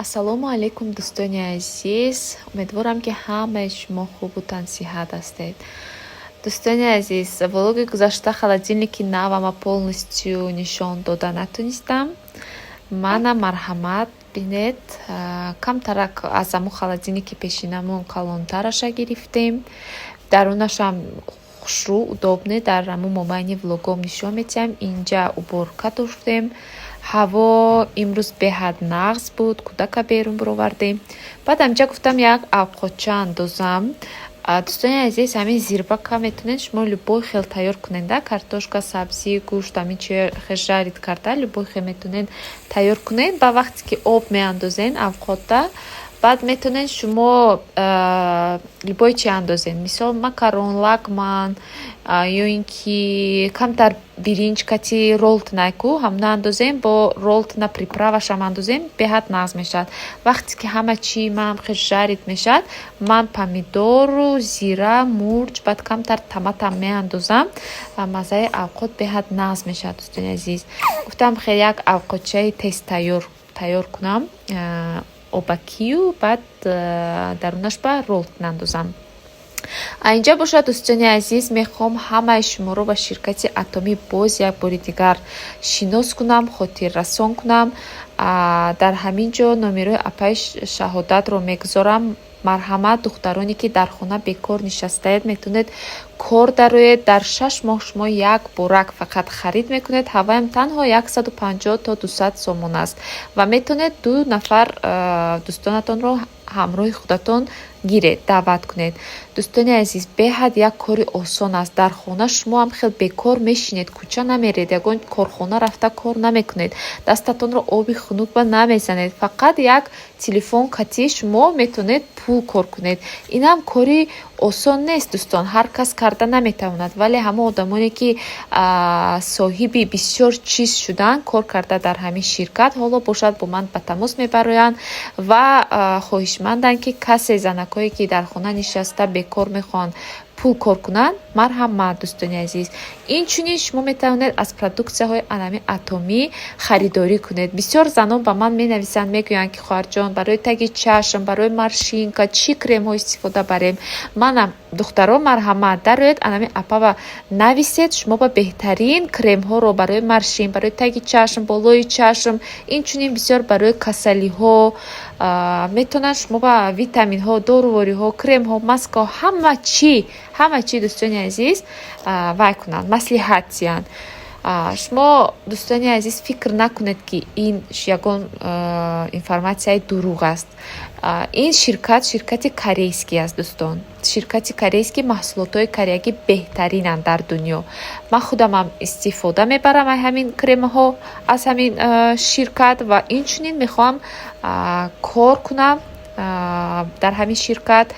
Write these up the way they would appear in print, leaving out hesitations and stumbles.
Ассалому алайкум, дӯстони азиз! Умедворам, ки ҳамаи шумо хубу тансиҳат ҳастед. Дӯстони азиз, влоги гузашта холодильники навама полностью нишон дода натонистам. Мана, марҳамат, бинед. Камтарак аз ҳамун холодильники пешинамон калонтараша гирифтем. Дарунашам хушрӯ, удобный. Дар ҳамун мобайни влогом нишон медиҳам. Инҷа уборка доштем. Ҳаво имрӯз беҳад нағз буд, кӯдака берун бировардем. Баъд ҳаминҷа гуфтам, як авқотча андозам. Дӯстони азиз, ҳамин зирбака метавонед шумо любой хел тайёр кунед, да, картошка, сабзӣ, гӯшт, ҳамин чи хел жарить карда, любой хел метавонед тайёр кунед. Ба вақте ки об меандозед авқотда, баъд метавонед шумо любой чи андозед, мисол, макарон, лагман ё ин ки камтар биринҷ кати ролтнайку, ҳамона андозем, бо ролтна приправашам андозем, беҳад нағз мешавад. Вақте ки ҳама чи ман хел жарить мешавад, ман помидору, зира, мурч, баъд камтар томатам меандозам ва маззаи авқот беҳад нағз мешавад. Дӯстони азиз, гуфтам, хел як авқотчаи тез тайёр кунам, обакию, баъд дарунаш ба ролтон андозам. А инҷа бошад, дӯстони азиз, мехоҳам ҳамаи шуморо ба ширкати Атомӣ боз як бори дигар шинос кунам, хотиррасон кунам. Дар ҳамин ҷо номерои апаи Шаҳодатро мегузорам. Марҳамат, духтароне, ки дар хона бекор нишастаед, метавонед кор дароед. Дар 6 моҳ шумо як борак фақат харид мекунед, ҳаваям танҳо 150 то 200 сомон аст ва метавонед ду нафар дӯстонатонро ҳамроҳи худатон гиред, даъват кунед. Дӯстони азиз, беҳад як кори осон аст. Дар хона шумо ҳам хел бекор мешинед, кӯча намеред, ягон корхона рафта кор намекунед, дастатонро оби хунук ба намезанед, фақат як телефон катӣ шумо метавонед пул кор кунед. Инам кори осон нест, дӯстон, ҳар кас карда наметавонад, вале ҳамон одамоне, ки соҳиби бисёр чиз шуданд, кор карда дар ҳамин ширкат, ҳоло бошад, бо ман ба тамос мебароянд ва хоҳишманданд, ки касе, занакҳое, ки дар хона нишаста бекор мехоҳанд пул кор кунанд, марҳамат. Дӯстони азиз, инчунин шумо метавонед аз продуксияҳои анами Атомӣ харидорӣ кунед. Бисёр занон ба ман менависанд, мегӯянд, ки хоҳарҷон, барои таги чашм, барои морщинка чӣ кремҳо истифода барем? Манам, духтаро, марҳамат, дароед, анами апава нависед, шумо ба беҳтарин кремҳоро барои морщин, барои таги чашм, болои чашм, инчунин бисёр барои касалиҳо метавонанд шумо ба витаминҳо, дорувориҳо, кремҳо, маскаҳо, ҳама чӣ, ҳама чӣ, дӯстони азиз, вай кунанд, маслиҳат диҳанд. Шумо, дӯстони азиз, фикр накунед, ки ин ягон информатсияи дурӯғ аст. Ин ширкат ширкати корейский аст, дӯстон. Ширкати корейский, маҳсулотҳои кореягӣ беҳтаринанд дар дунё. Ман худамам истифода мебарам аз ҳамин кремҳо, аз ҳамин ширкат ва инчунин мехоҳам кор кунам дар ҳамин ширкат,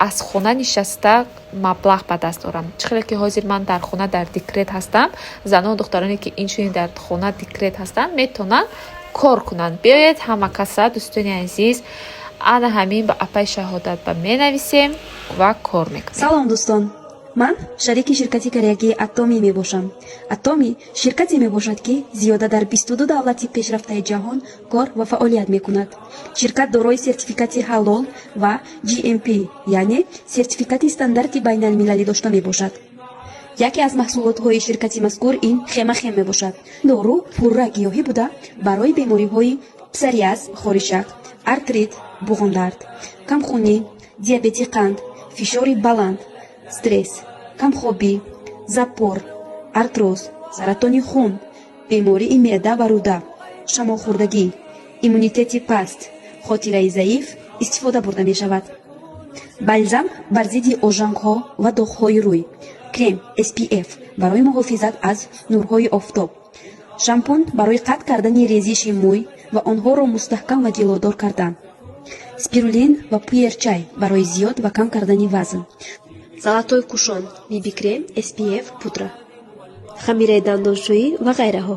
аз хона нишаста маблағ ба даст орам. Чӣ хеле ки ҳозир ман дар хона дар декрет ҳастам, занону духтароне, ки инчунин дар хона декрет ҳастанд, метавонанд кор кунанд. Биёед, ҳама каса, дӯстони азиз, ана ҳамин ба апаи Шаҳодат ба менависем ва кор мекунем. Салом, дӯстон! Ман шарики ширкати кореягии Атомӣ мебошам. Атомӣ ширкате мебошад, ки зиёда дар 22 давлати пешрафтаи ҷаҳон кор ва фаъолият мекунад. Ширкат дорои сертификати ҳалол ва GMP, яъне сертификати стандарти байналмилалӣ дошта мебошад. Яке аз маҳсулотҳои ширкати мазкур ин Хемахем мебошад. Дору пурра гиёҳӣ буда, барои бемориҳои псориаз, хоришак, артрит, буғумдард, камхунӣ, диабети қанд, фишори баланд, стресс, камхобӣ, запор, артроз, саратони хун, бемории меъда ва рӯда, шамолхӯрдагӣ, иммунитети паст, хотираи заиф истифода бурда мешавад. Бальзам бар зидди ожангҳо ва доғҳои рӯй, крем SPF барои муҳофизат аз нурҳои офтоб, шампун барои қатъ кардани резиши мӯй ва онҳоро мустаҳкам ва ҷилодор кардан, спирулина ва пуэрчай барои зиёд ва кам кардани вазн, золотой кушон, BB крем, SPF, пудра, хамираи дандоншӯӣ ва ғайраҳо.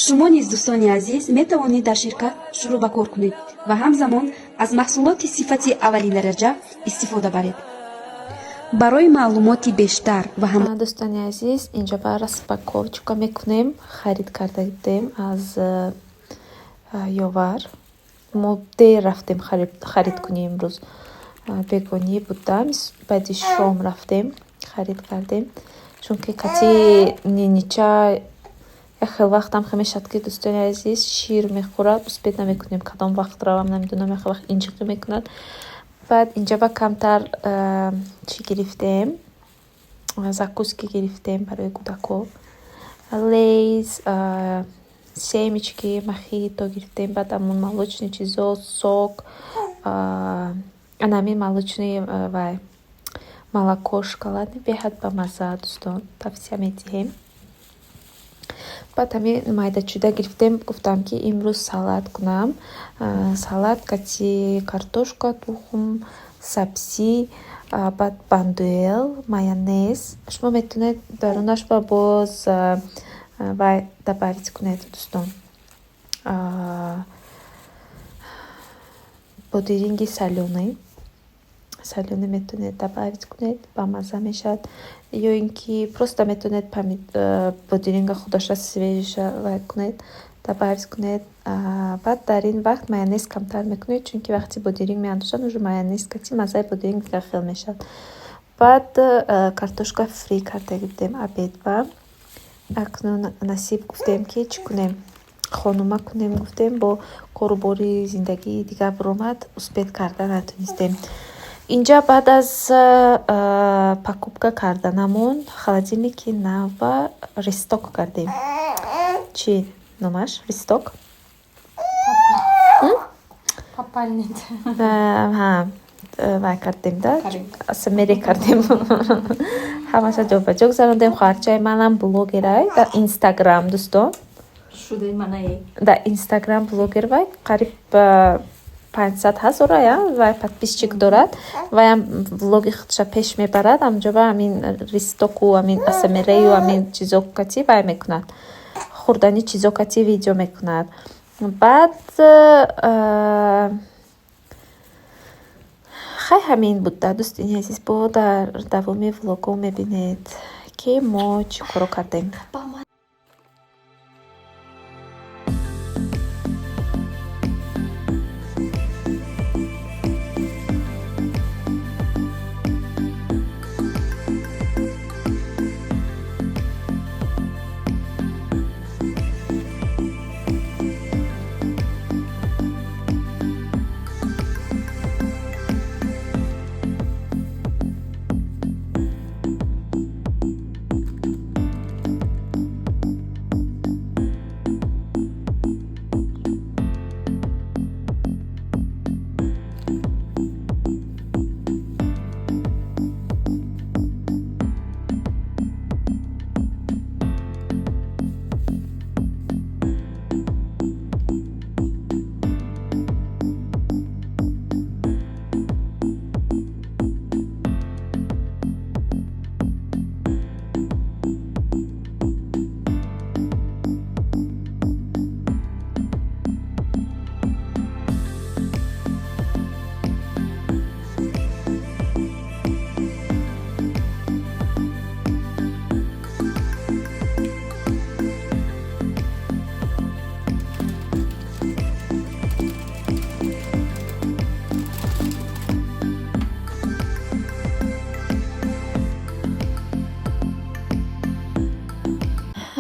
Шумо низ, дӯстони азиз, метавонед дар ширкат шурӯъ ба кор кунед ва ҳамзамон аз маҳсулоти сифати аввалиндараҷа истифода баред. Барои маълумоти бештар ва ҳам Дӯстони азиз, инҷа ба распаковочка мекунем. Харид карда будем аз Ёвар. Мо дер рафтем харид кунем имрӯз. Бегонӣ будам, баъди шом рафтем, харид кардем. Чунки кати нинича як хел вақтам хел мешавад, ки, дӯстони азиз, шир мехӯрад, успеть намекунем, кадом вақт равам, намедонам, як хел вақт инҷиқӣ мекунад. Баъд инҷа ба камтар чӣ гирифтем, закуски гирифтем барои кӯдакҳо. Лейс, семечки, мохито гирифтем, баъд ҳамун молочный чизо, сок, ана ҳамин молочный вай, молоко шоколадный, беҳад бамазза, дӯстон, тавсия медиҳем. Баъд ҳамин майдачӯда гирифтем, гуфтам, ки имрӯз салат кунам. Салат кати картошка, тухм, сабзӣ, баъд бандуэл, майонез. Шумо метавонед дарунаш ба боз вай добавить кунед, дӯстон. Бодиринги солёный. Солёный метавонед добавить кунед, бамазза мешавад. Ё ин ки просто метавонед бодиринга худаша свежий ша вай кунед, добавить кунед. Баъд дар ин вақт майонез камтар мекунед, чунки вақти бодиринг меандозанд, уже майонез кати маззаи бодиринг дигар хел мешавад. Баъд картошка фри карда гирифтем обед ба. Акнун насиб гуфтем, ки чӣ кунем? Хонума кунем гуфтем, бо кору бори зиндагии дигар баромад, успеть карда натонистем. Инҷа баъд аз покупка карданамон холодильники нава restock кардем. Чӣ номаш? Restock? Пополнить. Вай кардем да, АСМР кардем. Ҳамаша ҷо ба ҷо гузарондем. Хоҳарчаи манам блогерай дар Инстаграм, дӯстон. Шудаи манаи. Дар Инстаграм блогер вай, қариб 500 ҳазора вай подписчик дорад. Ваям влоги худша пеш мебарад. Ҳамҷоба ҳамин restock у, ҳамин АСМР ю, ҳамин чизо кати вай мекунад. Хӯрдани чизо кати видео мекунад. Баъд хай, ҳамин буд да, дӯстони азиз. Бо дар давоми влогҳо мебинед, ки мо чӣ коро кардем.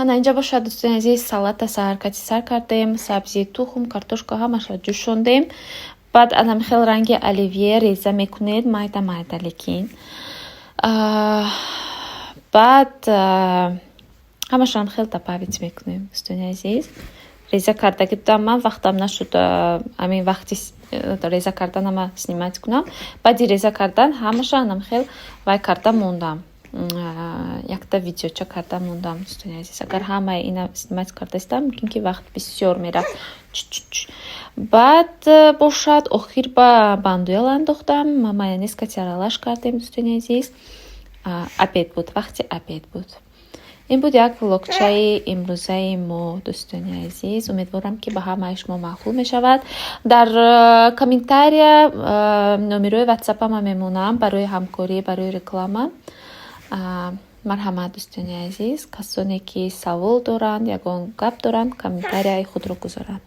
Ана инҷа бошад, дӯстони азиз, салата саҳаркати сар кардем, сабзи, тухм, картошка ҳамаша ҷӯшондем. Баъд анами хел ранги оливье реза мекунед, майда майда, лекин баъд ҳамашам хел добавить мекунем, дӯстони азиз. Реза кардаги будам ман, вақтам нашуд ҳамин вақти реза карданама снимать кунам. Баъди реза кардан ҳамаша анам хел вай карда мондам, якта видеоча карда мондам, дӯстони азиз. Агар ҳамаи ина снимать кардаистам, мумкин ки вақт бисёр мерафт. Баъд бошад, охир ба бандуэл андохтам, майонез кати аралаш кардем, дӯстони азиз. Обед буд, вақти обед буд. Ин буд як влогчаи имрӯзаи мо, дӯстони азиз. Умедворам, ки ба ҳамаи шумо маъқул мешавад. Дар комментария номерои ватсапама мемонам барои ҳамкорӣ, барои реклама. Марҳамат, дӯстони азиз, касоне ки савол доранд, ягон гап доранд, комментарияи худро гузоранд.